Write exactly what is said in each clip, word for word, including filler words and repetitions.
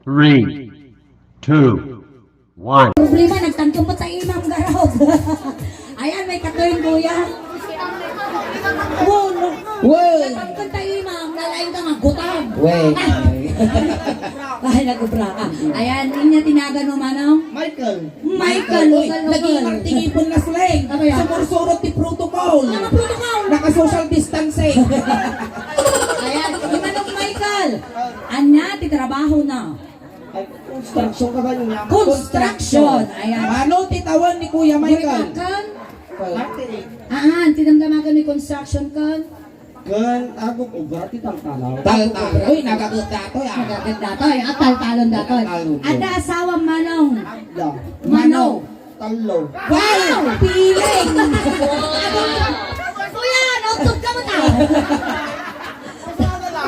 Three, two, one. Problema, nagtangkang pa sa imam garod. Ayan, may katuin, kuya. Wala. Wala. Nagtangkang sa imam, nalain ka nga gutang. Wait. Ay, nagubra ka. Ayan, inya tinagan mo, manong? Michael. Michael, Michael, oy, Michael, naging Michael. Martingipon na slang. Ano yan? Sumursurot ti protocol. Ano protocol? Naka-social distancing. Ayan, si Manong Michael. Anya ti trabaho na? Ay, construction ka ba niya? Construction. Ayan. Ano ti tawen ni Kuya Michael? Guritan. Martinik. Aan, ti damdamagan ni construction kan? Ken aguk obra ti taltalaw. Taltalaw. Uy, nagaget datoy, ah. Nagaget datoy, ah, taltalon datoy. Taltalon. Adda asawam, manong? Adda. Mano? Tallo. Wow! Piling! Kuya, nautog ka mo ta?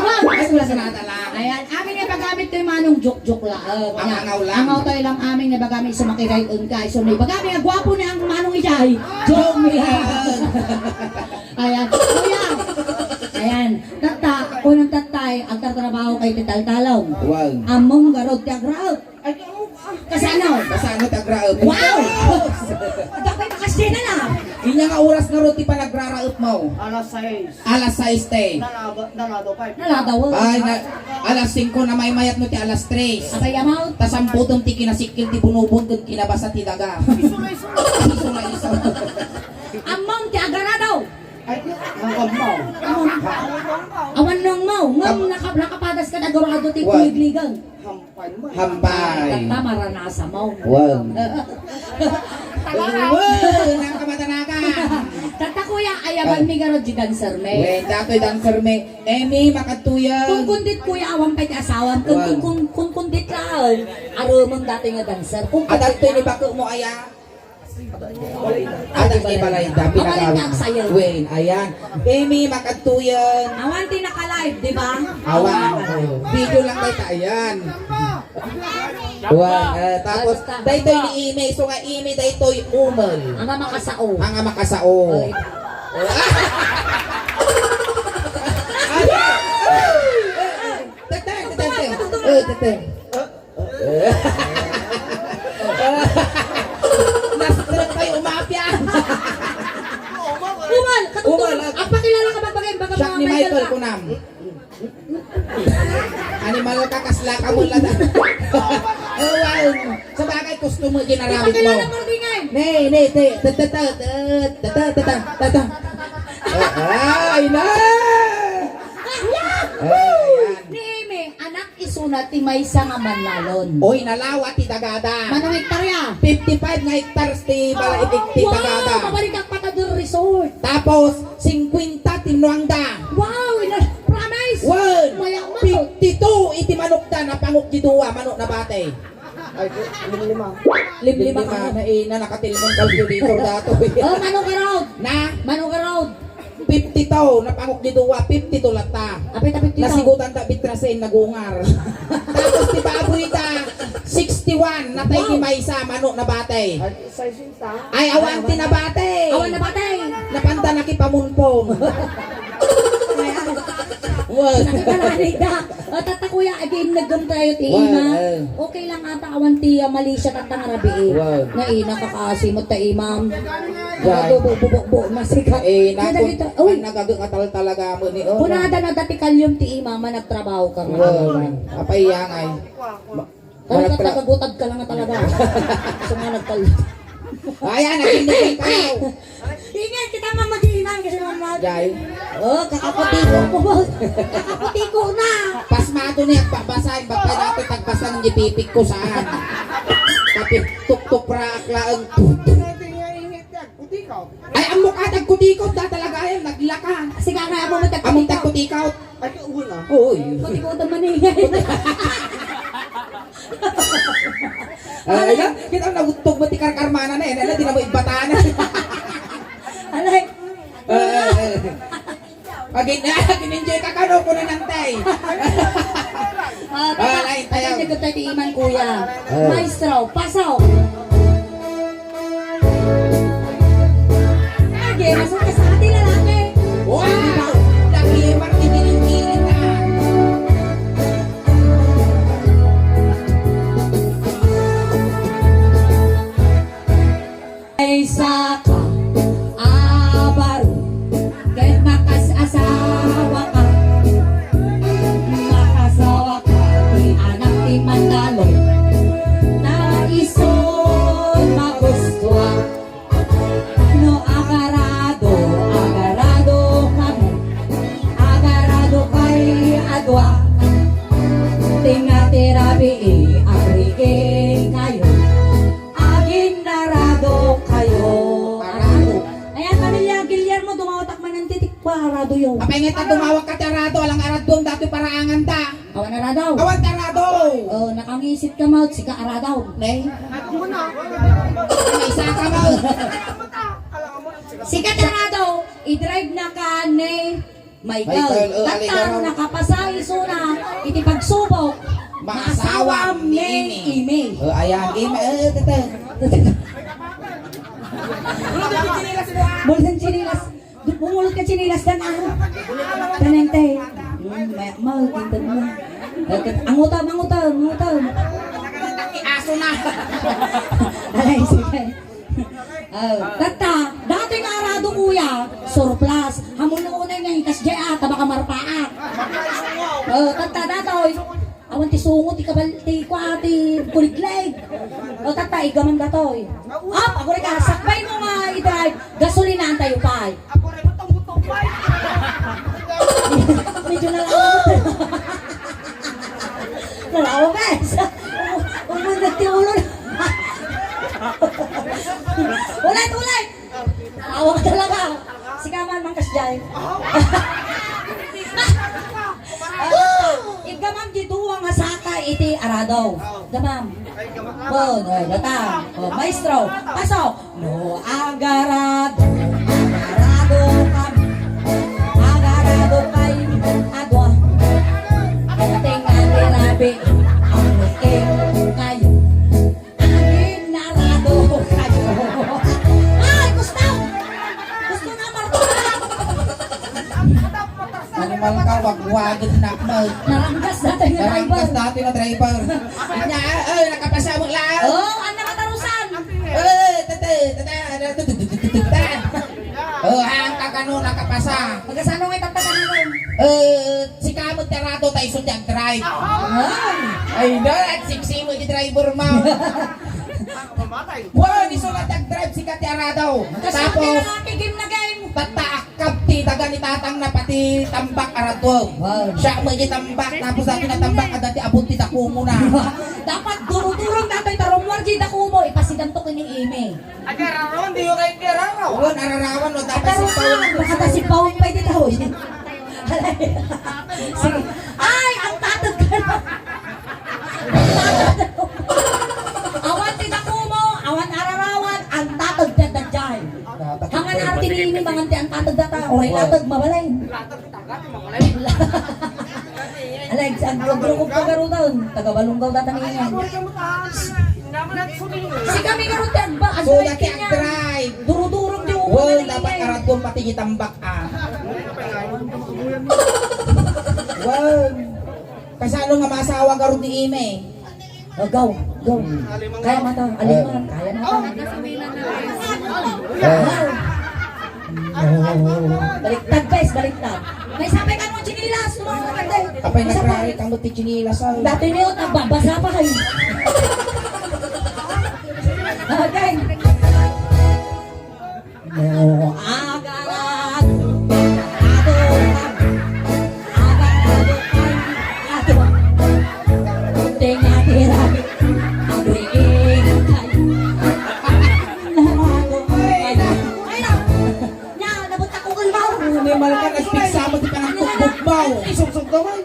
Wow! Ay, wala sa nata lang. Ayan, amin nga ibagamit toy, manong, joke-joke laeng. Ang angaw lang. Angaw toy lang amin nga ibagamit, sumakiray engka. Isu nga ibagamit nga guapo ni ang manong ijay. Joke lang. Ayan. Kuya. Ayan. Tatta, kunam tattay, agtartrabaho kay ti taltalong. Wow. Ammom garud ti agraep. Ay, oo, ah. Kasano? Kasano ti agraep? Wow! Dapat makasina na. Inya nga oras ngarud ti panagraraep mo? Alas sais. Alas sais te. Nalaba-, naladaw pa. Naladaw. Ay, na, alas singko na maymayat no ti alas tres. Abay, amaw. Ta samputom ti kinasikil ti bunubon ken kinabasa ti daga. Isu-isu. Isu-isu. Ammom ti agaradaw. Ay, ang ammaw. Awan no ammaw. Ngem naka-, nakapadas ka, nagurado ti kuligligan. Hampay mo. Hampay. Tatta, maranasa mo. Wow. Wow, nakamatanakan. Tatta, kuya, ayaban mi garud di dancer mi. Wen, datoy dancer mi. Emi, makadtoyen. Kunkundit, kuya, awan pay ti asawam. Wow. Kun-, kun-, kunkundit laeng. Arumeng datoy nga dancer. Kunkundit. Adtoy ni bako mo, aya. Ada kay balay da, pinagawid. Wen, ayan. Emi, makadtoyen. Awan ti naka-live, di ba? Awan. Video lang tayo, ayan. Wen, eh, tapos, daytoy ni Emi, so nga Emi, daytoy umel. Ang makasao. Ang makasao. Ay. Ay. Teteng, teteng, teteng. Eh, teteng. Naskrek tayo, umapya. Umal, katutunan. Umal, ah. Agpakilala ka, bagbagay, baga. Siak ni Michael, kunam. Animal ka, kasla ka, mula na. Ewan. Sa bagay, customer, ginaramit mo. Agpakilala mo, Ringay. Ne, ne, te, te, te, te, te, te, te, te, te, te. Ay, na! Yahoo! Ay, ayan. Ni Amy, anak isuna ti maysa nga mannalon. Oy, nalawa ti dagada. Mano nga hektarya? Fifty-five nga hectares ti bala-, ti, ti dagada. Wow! Mabalikak pa ta do resort. Tapos, singkwenta ti nuangda. Wow! Ina-, promise! Wen! Maya-, mano? Fifty-two iti manokda, napangok di dua, mano nabate. Ay, limlima. Limlima. Limlima, na, eh, na nakatilmon calculator dato. Oh, mano garud? Na? Mano garud? Fifty-two, napangok di dua, fifty-two latta. Apay ta fifty-two? Nasigutan ta bitrasen, nagungar. Tapos ti baboy ta, sixty-one, natay ti maysa, mano nabate. Ay, sesenta. Ay, awan ti nabate. Awan nabate. Napanda nakipamunpon. Wow. Nakakalanig da. O, tatta, kuya, again, nagdum tayo ti ima. Wow, eh. Okay lang ata, awan ti, ah, Malaysia, tatta, nga rabii. Wow. Nga ina, kakaasi mo ta imam. Wow. Bubo, bubo, bubo, masika. Eh, nakita, uy. Nagaga nga tal-, talaga mo ni, oh. Kunada na dati kalyom ti imam, nagtrabaho ka nga. Wow. Apay, yangay. Ano ka, nagtra- tagagutad ka lang nga talaga. Gusto nga nagtal-, ayan, naging kayo. Ingay, kita man mag-iinang kasi mga mga. Jai. Oh, kakaputiko ko, boss. Kakaputiko na. Pasmado niya, pagbasa, ba't pa dati tagbasa ng ipipik ko saan? Tapi tuktok raak laeng. Ay, amok atag kutikot, da talaga yan, naglaka. Sige, kaya mo matag-, amok tagkutikot. Ay, uwan, ah. Oo, eh. Pati ko ito maningay. Ay, na, kita ang nagutog mo ti karkarmana na, eh. Nala, di na mo ibatana. Alay. Eh, eh, eh. Agin-, agin-enjoy ka, kano ko na nantay. Ah, tata, alay, tayo. Agin-enjoy tayo ti iman, kuya. Eh. Maestro, pasok. Agi, masuk ka sa ating lalaki. Wow! Lagi, Martin, ginigiling na. Pa, aradoyo. Apay nga ta tumawag ka ti arado, alang araduam datoy paraanganta. Awan arado. Awan ti arado. Oh, nakangisip ka, Maut, sika arado. Nay? May isa ka, Maut. Sika ti arado, i-drive na ka ni Michael. Michael, oh, Tatta, aligaro. Nakapasa isuna iti pagsubok. Maasawam ni Imi. Oh, ayan. Imi, eh, tete. Bulan chinilas. Bumulot ka chinilas dan, ah. Tanente. Hmm, may, may, gintan mo. Anguta, anguta, anguta. Aso na. Alay, sige. Oh, tatta, datoy nga arado, kuya, surplus. Hamuno unay nga ikas di, ah, tabaka marpaak. Oh, tatta, datoy. Awan ti sungo ti kabal-, ti kua, ti kuliglig. O, tatta, iggamam datoy. Ap, aguri ka, sakbay mo nga i-drive, gasolinaantayo pay. Medyo nalawa. Nalawa, guys. Umunod ti ulo na. Ulit, ulit. Awak talaga. Sika man, Mang Kasjay. Iggamam di dua nga saka iti arado. Gamam. Bon, oh, gata. Oh, maestro. Pasok. No agarado, agarado kami. Agarado kay adwa. Tingnan ni Rabi, ang kayo. Aginarado kayo. Ay, gusto! Gusto na, Marco! Animal ka, wagwagin na mo. Naranggas datoy nga driver. Naranggas datoy nga driver. Anya, ay, nakapasa mo lang. Oh, ang nakatarusan. Eh, tete, tete, tete, tete, tete. Oh, ang kakano nakapasa. Pagkasano nga itatagan mo? Eh, sika mo ti arado ta isu ti ag-drive. Ay! Ay, da, at siksi mo ti driver mo. Wen, isu nga ti ag-drive, sika ti arado. Kasi tapos, ang lalaki, game na game. Tatta akkab ti daga ni tatang na pati tambak araduem. Wow. Siya mo ti tambak, tapos dati na tambak, adda ti abot ti dakumo na. Dapat durudurong tatay tarong wargi dakumo, ipasiganto kini Imi. Agararawan, di yung kay Gerardo. Wen, ararawan, no, dapat Atarusan, sipawan. Baka ta sipawan pay dita, hoy. Sige. Ay, ang tatag ka na. Awan ti dakumo, awan ararawan, ang tatag ti adda jay. Hangan arti ni Imi, mangan ti ang tatag data, oray tatag, mabalay. Alex, ang gurugrup ka garutan, taga Balungaw data niya. Sikami garut ti agba-, So, agba-, dati ang drive. Durudurong di Well, dapat aradon pati itambak, ah. Well, kasano nga masawa garut ni Ime? Oh, go, go. Hmm. Kaya mata, aliman, kaya mata. Eh. Baliktad, guys, baliktad. May sapay ka mo, chinilas, tumawag ka, guys. Apay, nagrari ka mo ti chinilas, ah. Dati niyo, nagbabasa pa kayo. Okay. No, agarado, agarado, agarado, agarado. Tenga tira, abriin kayo. Narado, ay, na, ay, na. Nya, nabot ako kay Mau. Animal ka, nagpiksa mo, di pa nagtugbog, Mau. Isugsog ka, Mau.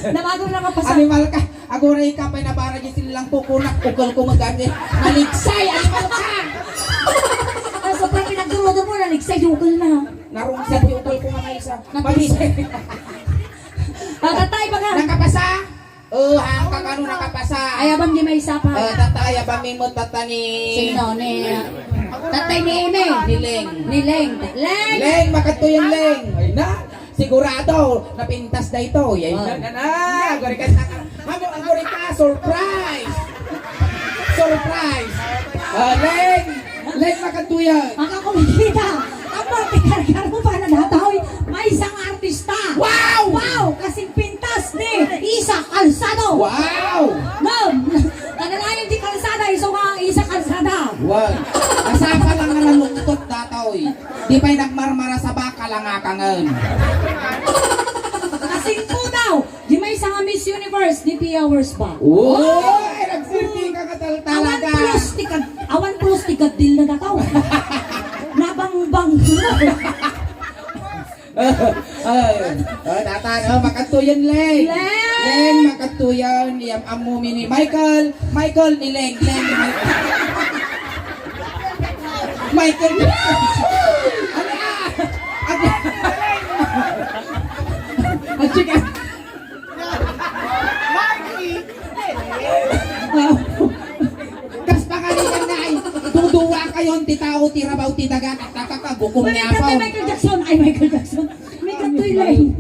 Nabago na kapasa. Animal ka. Aguray ka pay nabara di silang kukunak, ukol ko magani. Naligsay, animal ka! Ang sobrang pinagdurudo mo, naligsay, ukol na. Narungsad yung ukol ko nga isa. Nabis-, Mabis-, ah, tatay, baga. Nakapasa? Oh, ang kakano nakapasa? Ay, abang di may isa pa. Oh, tatay, abang mi mo, tata ni Sino? Ni, tatay ni Eme? Ni Leng. Ni Leng. Leng! Leng, makadto yung Leng. Ay na. Sigurado, napintas na ito. Yan, oh. Yan, yan, ah. Aguri ka, aguri ka, surprise! Surprise! Ah, Leng! Leng, makatuyan! Ang ako makita, ang mga pikargaro pa na datoy, may isang artista. Wow! Wow! Kasing pintas ni Isa Calzado. Wow! Ngem, kanalayan di Calzada, isu nga Isa Calzada. Wow! Nasapa lang nga nalungkot datoy. Di pay nagmarmara sa baka lang akangen. Kasingko daw, di may isang Miss Universe, di three hours ba? Uy, nagserti ka ka tal-, talaga. Awan plus ti kad-, awan plus ti gaddil na dataw. Ah, ah, tatan, oh, makadtoyen, Leng. Leng! Leng, makadtoyen. Iyam-ammomi ni Michael. Michael ni Leng. Leng ni Michael. Michael Jackson. Ano, ah? Ano? Ang chika. Marky! Kas pangarigan na ay, duduwa kayon ti tao ti rabaw ti daga, takaka, gukom ni Apo. Michael Jackson! Ay, Michael Jackson! Michael Jackson!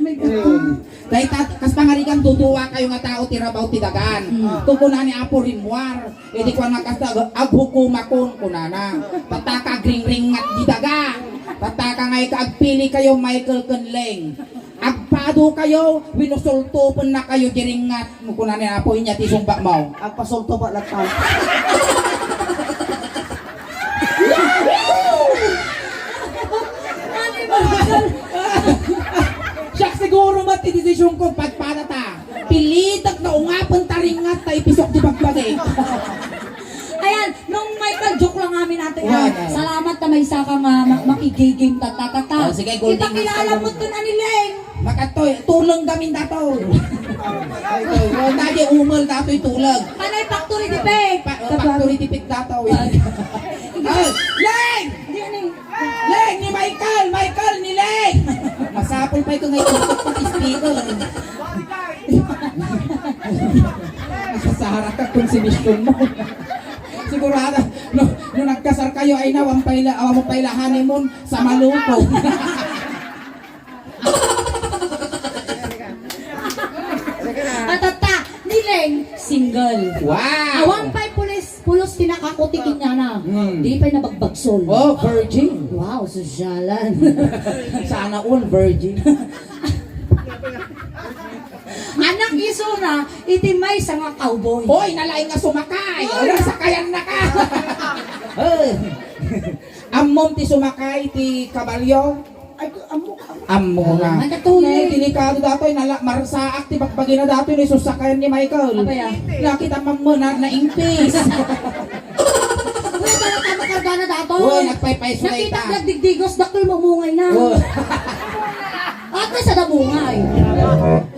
Michael Jackson! Dahil ta-, kas pangarigan, duduwa kayo nga tao ti rabaw ti dagan. Mm. Kukuna ni Apo Rimuar, idi kuan nga kasta, "Aghukumakon," kunana. Pataka agringringat di daga. Pataka ngay ka agpili kayo, Michael ken Leng. Agpado kayo, winusultopen na kayo di ringat. Kukuna ni Apo, inya ti sumba mo. Agpasulto pa latta. Siak siguro met ti desisyon ko, padpada ta. Pilitek nga ungapen ta ringat ta ipisok ti bagbagik. Ayan, nung Michael, joke lang amin ate, ah. Wala. Salamat ta maysa ka nga ma-, makigigim ta, ta, ta, ta. Oh, sige, golden Ipakilala mo to na ni Leng. Makatoy, tuleng gamin datoy. Ay, toy. Oh, tadi umel datoy tuleng. Panay factory defect. Pa-, oh, factory defect datoy. Ay. Ay, Leng! Di, ano eh? Leng ni Michael! Michael ni Leng! Masapul pa ito nga itutok pag speaker. Nakasara ka kung si mission mo. Sigurado, no, no nagkasar kayo, ay na, awan pay la, awan pay la honeymoon sa Maluko. Atatta, ni Leng, single. Wow! Awan pay pulis, pulos ti nakakuti kenkuana. Mm. Di pay nabagbagsol. Oh, virgin. Wow, sosyalan. Sana all virgin. Anak isuna, iti maysa nga cowboy. Hoy, nalaing nga sumakay. Hoy. Wala, sakayan na ka. Hoy. Ammom ti sumakay ti kabalyo? Ay, ammo ka. Ammo nga. Ay, katuloy. Eh, delikado datoy, nala-, marsaak ti bagbagina datoy ni susakayan ni Michael. Apay, ah? Nakita man mo na, naingpis. Uy, talaga makarga na datoy. Uy, nagpaypay sulay ta. Nakita nagdigdigos, dakkel mo mungay na. Uy. At may sada mungay.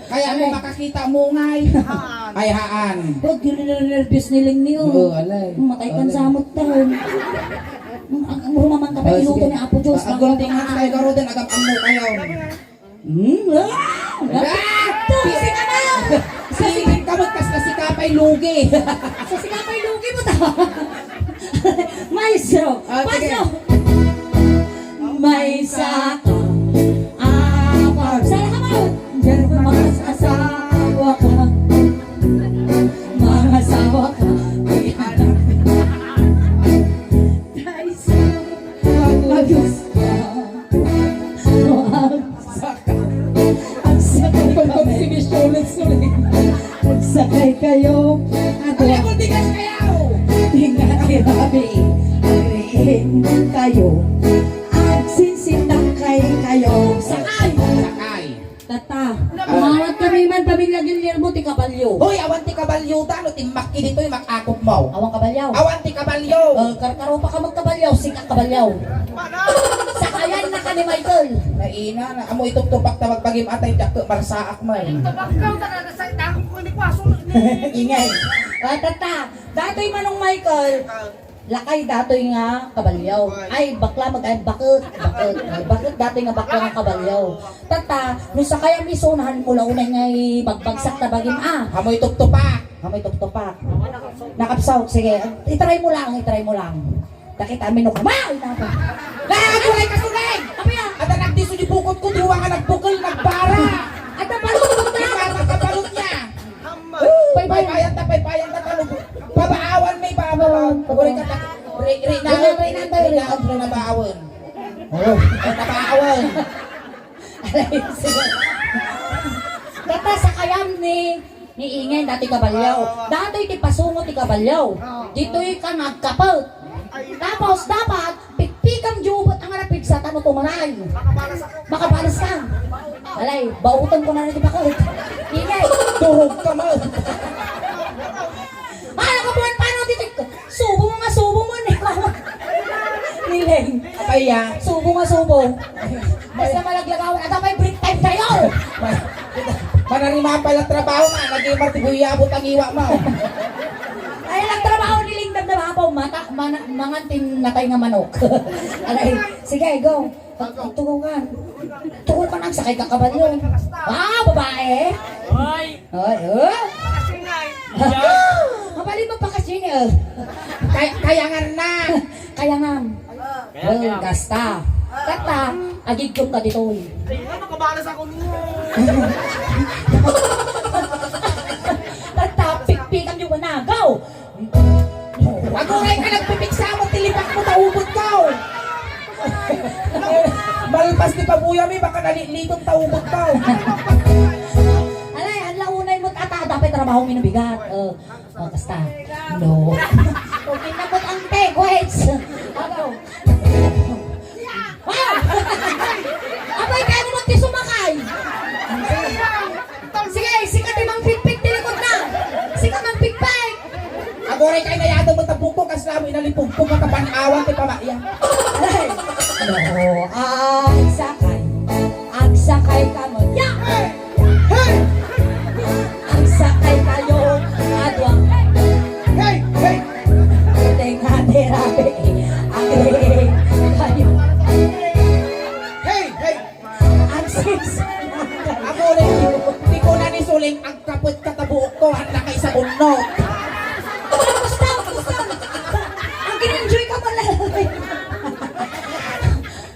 Kaya mo makakita mungay. Ay, haan. Pag nervous ni Leng ni, oh. Oo, alay. Matay kan samot taon. Ang, ang rumaman ka pa, oh, iluto sige. Ni Apo Diyos. Ah, ang gunting hands kayo, Garuden, agam-ammo kayo. Hmm, ah! Ah! Ito, si Kamay! Sa singin ka mo, kas na si Kapay Lugi. Sa si Kapay Lugi mo to. Maestro! Ah, sige. Paso! Maysa ka, apar. Sala ka mo! Pero mag-asawa ka. Mag-asawa ka. May anak. Dahil sa Agsakay. Agsakay kami. Agsakay kayo. Ano? Tinga ti rabi. Agriin kayo. Agsinsindakay kayo. Sakay. Sakay. Tata, umawat kami man, pamilya Guillermo, ti kabalyo. Hoy, awan ti kabalyo ta, no, timmakki ditoy, makakupmaw. Awan kabalyo. Awan ti kabalyo. Eh, karkarupa ka magkabalyo, sika kabalyo. Sakayan na ka ni Michael. Naina, na, amo ituptupak ta magbagim atay, diak marsaak man. Tabakkaw, ta, na, sa, takot ko ni Kwaso. Ingay. Ah, tata, datoy manong Michael. Lakay datoy nga kabalyaw. Ay, bakla, mag-, ay, baket, baket. Ay, baket datoy nga bakla nga kabalyaw. Tata, no sakayam iso, nahan mo la unay nga ibagbagsak ta bagim, ah. Amoy tuptupak. Amoy tuptupak. Nakapsaw, sige. Itry mo lang, itry mo lang. Nakita mi no kamay, napa. Nagulay ka, Suling! Apay, ah? At ang nagdiso di bukot ko, duwa nga nagbukel, nagbara. At ang balukot na. Di ba, nakabalot niya? Paypayan ta, paypayan ta, talog. Pabaawan mi, pabaawan. Pagulay ka, re-, re-, Re-, re-, re-, re-, re-, nabaawan. Oh. Nabaawan. Tata, sakayam ni, ni Ingay, dati kabalyaw. Dati ti pasungo ti kabalyaw. Ditoy ka nagkapet. Tapos, dapat, pikpikam di ubet ang arapigsa, tano tumaray. Makabalas ka. Alay, bautan ko na rin di bakal. Ingay. Turog ka, ma. Ah, nakabuan pa, no, titik. Subo mo nga, subo mo, ni mama. Ni Leng. Ay, ah. Subo nga subo. Basta malaglagawan, ada may break time tayo. May, manarima pala trabaho nga, naging martiguyabo tangiwa mo. Ay, nagtrabaho ni Lingdad na mga mata, mana, mangan tin natay nga manok. Alay, sige, go. Pag, pagtugukan. Tugukan ang sakay ka kabalyo. Ah, babae. Hoy! Ay, oh? Mabalin mo pa kasi niya. Kay-, kayangan na. Kayangan. Well, kasta. Tatta, agigkom ka ditoy. Ay, ano, kabalas ako niya. Tatta, pikpikan yung managaw. Aguray ka, nagpipiksa mo, tilipak mo, taubot ka, oh. Malpas ti pabuya mi, baka nalilitom, taubot ka, oh. Alay, ang launay mo, tata, dapat trabaho mi nabigat. Oh, oh, basta. No. Okay na po ang teg, wait. Ano? Ah! Abay, kaya mo ti sumakay. Sige, sika ti mangpikpik ti likod na. Sika mangpikpik. Aguray kay nayado mo tabuko, kas lamo inalipugpog nga kapan-awan ti pamaya. Ay. No, agsakay. Agsakay ka mo. Ya! Hey! Agsakay kayo, adwa. Hey! Hey! Ito nga terapi. Agri kayo. Hey! Hey! Ang sis. Ako rin, di ko na ni Suling, ang kapit katabuok ko, ang laki sa bunot. Gusto, gusto. Ang kinenjoy ka pala.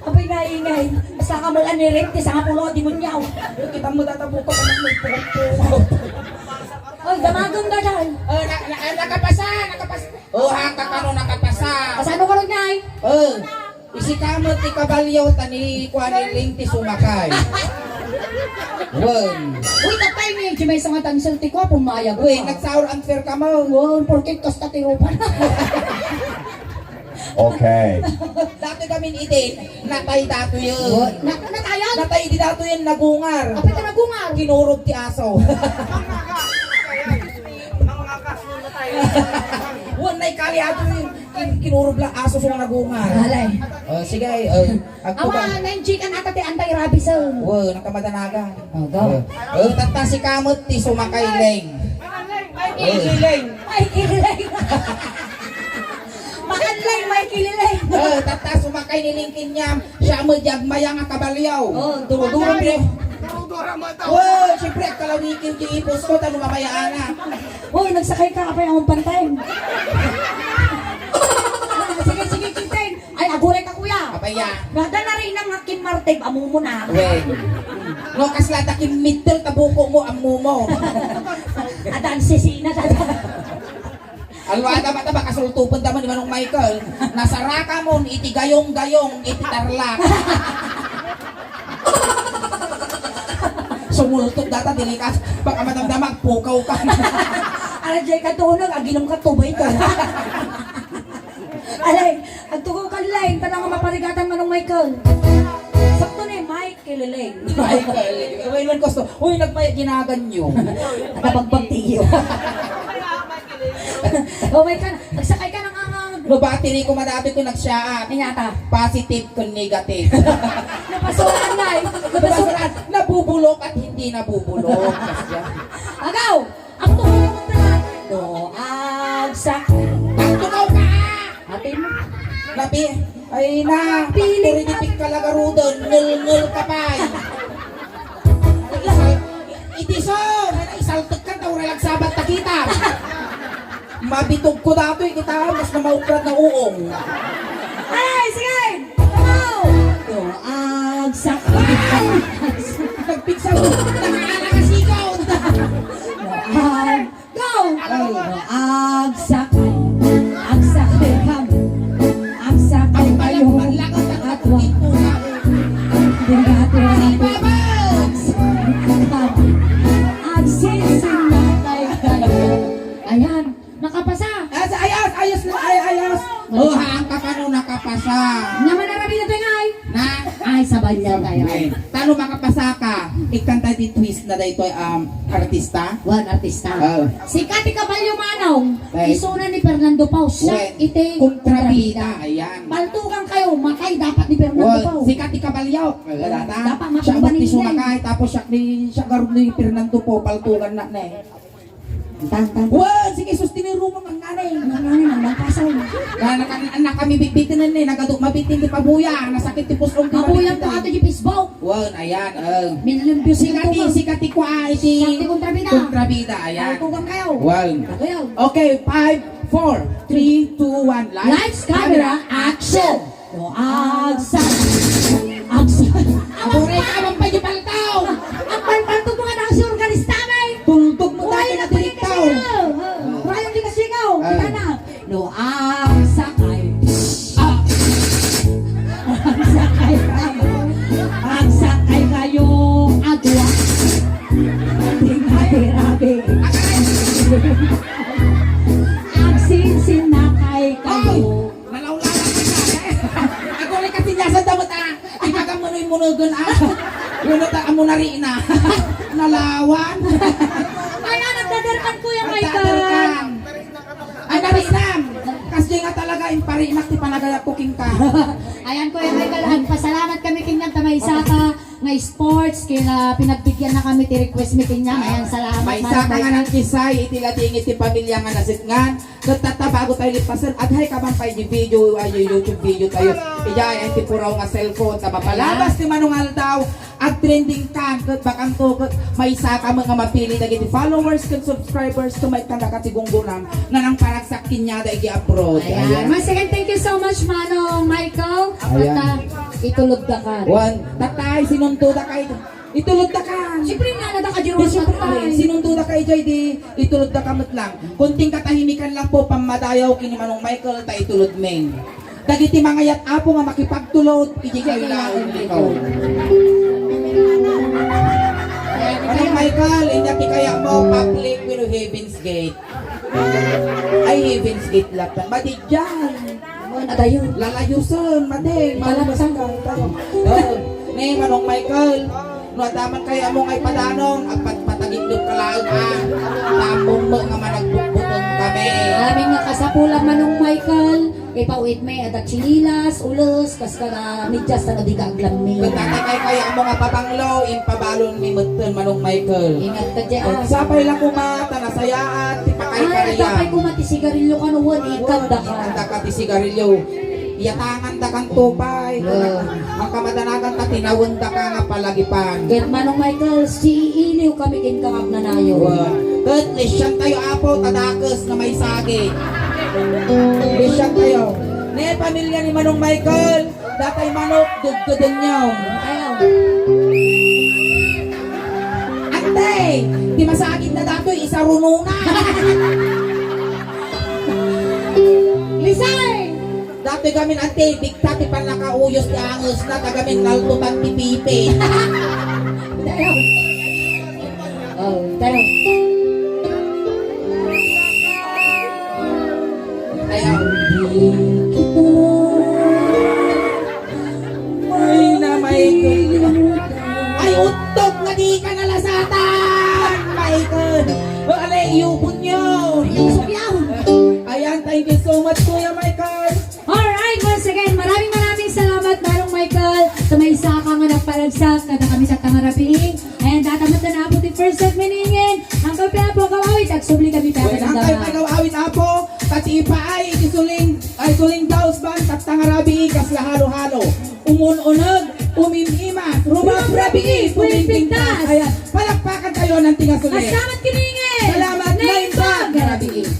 Abay, naingay. Basta ka mo lang ni Rick, ti sangapulo, demonyo. Kita mo, tatabuok ko, pag may puhok-puhok. Oy, damagan ka dyan. Oh, na, na, nakapasa, nakapasa. Oh, hangka kano nakapasa. Kasano ka rin, Nay? Oh. Isika met ti kabalyo, ta ni kuan ni Ling ti sumakay. Wen. Uy, tatay ni Jimay sa nga tansel ti kuan, pumayag. Wen, nagsaur unfair ka mo. Wen, porket kasta ti upan. Okay. Datoy kami ni Eden, natay datoy yun. Wen, na-, natayan? Natay di datoy yun, nagungar. Apay ka nagungar? Kinurog ti aso. Wen, naikali ato yun. Kin-, kinurog lang aso sa nagungar. Alay. Oh, sige, oh, agtuga. Awa, nine G ka nata ti anti-rabies, oh. Wow, nakamadanaga. Oh, go. Oh, oh, tatta sika met ti sumakay, Leng. Ay, kilileng. Ay, kilileng. Makanleng, may kilileng. Oh, tatta sumakay ni Lingkin Yam. Siya met di agmayang a kabalyo. Oh, duro-duro, pre. Wow, siyempre, agkalawikin ti ipos ko, ta no mamayaan na. Hoy, nagsakay ka, apay, ang pantay. Sige, sige, Quintin. Ay, aguray ka, kuya. Apay, ya. Nada na rin ang aking martib, amu mo na. Wen. No, kasla ta kin middle, tabuko mo, amu mo. Adan sisina, dada. Alwada mata, baka sultupen ta man ni Manong Michael. Nasaraka mon iti gayong-gayong iti Tarlac. Sumultog data, dilikas. Baka madamdama, pukaw ka. Ala, jay ka tunag, aginom ka, tubay to. Alay, agtugaw ka, Leng, ta nga maparigatan Manong Michael. Sakto ni Mike. Kilileng. Ay, kilileng. Uy, man gusto. Uy, nagmay-, ginagan nyo. Nabagbag tiyo. Oh my God, nagsakay ka ng angang. No, battery ko madati ko nagsiyaat. Inyata. Positive kung negative. Napasukan na eh. Napasukan. Napasukan. Nabubulok at hindi nabubulok. Agaw! Ang tumaw ka na. No, agsak. Ang tumaw ka! Ate mo. Labi. Ay na, pili factory di na. Pigkalagarudan, ngel-ngel ka pa. Iti so, isaltek ka, ta uray lang sabat ta kita. Mabitog ko datoy kita, mas na maukrad na uong. Ay, sige! Go! Go! Agsak! Nagpigsa mo, nakaala ka sigaw! Go! Ay, no, agsakay, agsakay kami, agsakay kayo, at wa-, dirato-rato, agsakay kami, agsisinatay kayo. Ayan, nakapasa. Ayos, ayos, ayos na, ay, ayos. Oh, haan ka kano nakapasa. Naman na rabi na tayo nga, ay. Na? Ay, sa balyaw tayo. Ay, tano makapasa ka? Ikanta ti twist na daytoy, um, artista? Wan artista. Oh. Si Kati Caballo Manong, ay, isuna ni Fernando Pau, siya iti kontrabida. Kontrabida, ayan. Paltukan kayo, Matay dapat ni Fernando Well, Pau. Sikat ti kabalyo. Wala ta. Dapat Siya matubang mo ti ni Inday. Sumakay, tapos siya ni, siya garud ni Fernando Pau, paltugan na ne. Tan, tan. Well, sige, sus, tiniro mo, manganay. Manganay, manganay, pasal. Na, na, na, na, kami bitbitin na ne, nagadu, mabitin ti pabuya, nasakit ti pusong ti Mabuya mabitin. Ato di Facebook. Well, ayan, eh. Million views Sikat ti, ito, ma'am. Sikat ti kwa, iti Sikat ti kontrabida. Kontrabida, ayan. Ay, tugang kayo. Well. Kayo. Okay, five, four, three, two, one. Lights, Lights, camera, camera, action! No, agsa. Agsa. Aburay ka, mapay di paltaw. Ang palpalto mo nga nang si organista, may. Tultog mo Uy, dati na nagpalit ka direktaw. sa'yo. Oh. Ryan, di ka sigaw. Ah. Kita na. No, agsakay. Ah. Agsakay kayo. Agsakay kayo. Agwa. Tingnan, grabe. Agsinsinakay kayo. Ay! Nalawlaw na kita, eh. Ako rin kasi niya sa damot, ah. Ibaga mo na yung munugon, ah. Yun na ta-, amo na rin, ah. Nalawan. Ay, ah, nagdadarkan, Kuya Michael. Nagdadarkan. Ay, narinam. Kasi nga talaga, imparinak ti panagayap ko, King ka. Ayan, Kuya Michael, agpasalamat kami, King, nga ta may isa ka nga sports, kaya pinagbigyan na kami ti request mi kanian. Ayan, salamat, May Manong isa ka nga Michael. Nang kisay, iti ladingit ti pamilya nga nasitngan. Ket tatta, bago tayo lipasen, adhay ka man pay di video, ay, YouTube video tayo. Ijay, ay ti puraw nga cellphone, ta mapalabas ti Manong Aldaw, agtrending kan, ket bakanto, ket may isa ka nga mapili dagiti followers ken subscribers, ket may kanda ka ti gunggunam, nga nang paragsak kaniada iti abroad. Ayan. Ayan. Once again, thank you so much, Manong Michael. Ayan. At, ah, itulod da ka. One, tatay, sinunto da kay, itulod da ka. Siyempre, nga, nada ka, Jerome, Siyempre, tatay. Sinunto da kay, J D, itulod da ka met lang. Kunting katahimikan lang po, pammadayaw, kini Manong Michael, ta itulod men. Dagiti mangayat, Apo, nga makipagtulod, iti kailaw, ikaw. Manong Michael, inya ti kaya mo, public, pero heaven's gate. Ay, heaven's gate latta. Madi diay. Ano na dayon? Lalayusan, madi. Italaksan. Malumasan ka. Oh, ne, Manong Michael. No, adda man kaya mo nga ipadanong, agpatpatagikdok ka laeng, ah. Tamong mo nga managbutbutong kami. Amin nga kasapulan, Manong Michael. Ipawit mi, adda chinilas, ulos, kas kada medyas, ta no di ka aglammi. Ket dagiti kaya mo nga pabanglo, impabalon mi metten, Manong Michael. Ingat ka dyan. Sapay la koma, ta nasayaat, ti pakaykayaw. Ay, tapay koma ti sigarilyo kano, wen, ikanda ka. Ikanda ka ti sigarilyo. Iyatangan da kan tupay. Wen. Ang kamadanagan ta tinawen da ka nga palagipan. Ket Manong Michael, siiiliw kami ken kangabnanayo. Wen. Ket lisian tayo, Apo, ta dakes nga maisagid. Lisian tayo. Ne, pamilya ni Manong Michael, datay manok, gudguden niyo. Ayaw. Ante, ti masagid na datoy, isarunona. Lisay! Datoy gamin, ante, bigta ti pannakauyos ti angesna, ta gamin naltutan ti pipi. Dayaw. Oh, dayaw. Dayaw. Ay, na, Michael. Ay, uttog nga di ka nalasatan, Michael. O, alay, iyubon niyo. Iyusok yaw. Ayan, thank you so much, Kuya Michael. Alright, once again, maraming, maraming salamat, Manong Michael, sa may saka nga nagparagsak, kada kami sa Tangarapiing. Ayan, datamat na na po ti first set meaning. Ang kape po, kawawit, agsubli kami pa Wen, ang kayo pagaw-awit, Apo, pati ipaay, iti suling, ay, suling daos ban, kat Tangarapiing, kas la halo-halo. Umun-uneg, umim-imas, rumabrabii, pumimpintas. Ayan, palakpakan tayo ng tinga suling. Salamat, Kiningin. Salamat, Naimbag, Naimbag, Narabiing.